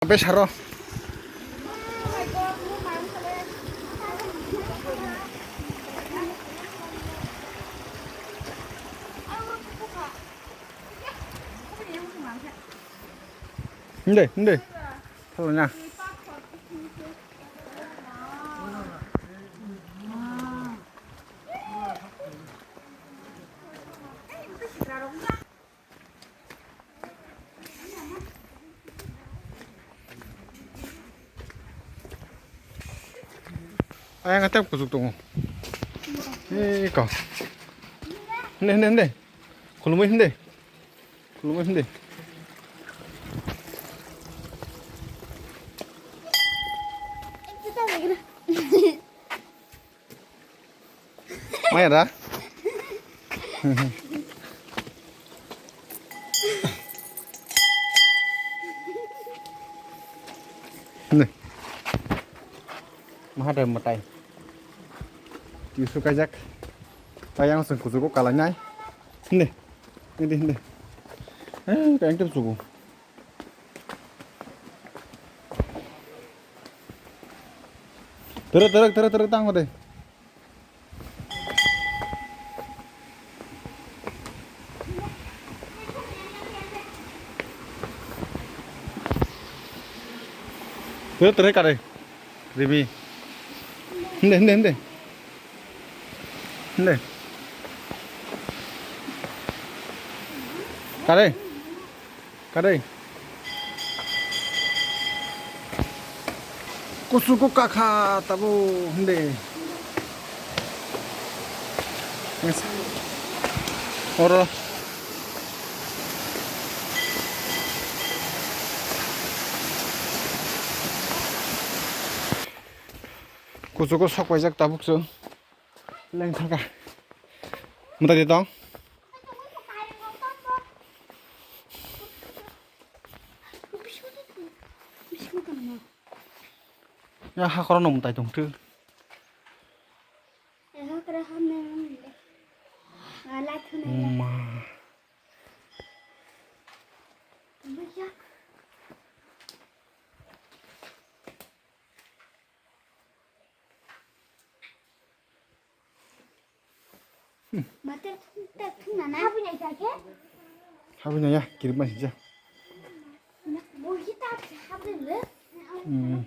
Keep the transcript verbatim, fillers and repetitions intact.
Besaro. Hindi, hindi. Talo na. Ayang atep kusuk tongo. Eh, ko. Hindi, hindi, hindi. Khulumui hindi. Khulumui hindi. Maya da? Hindi. Maha da matai. Tisu kajak. Tayang sung kusugo kalai nai. Hindi. Hindi, hindi. Eh, kayang tep sugo. Terus, terus, terus, terus, tangko deh. Terus, terus, kare. Rimi. Hende, hende, hende. Hende. Kare. Kadai. Kusugo kakha tabo hinde. Oro. Kusugo sok paijak tabuk chwng. Leng thangkha. Mwtai de tong. Ya, hakhoro no mwtai tong thw. Hakhoro hamnai. Ala thunai. Ma. Mate tak thung nana. Habu nyai kake? Habu nyai ya, kirip ma sija. Bo kita habu le. Hmm.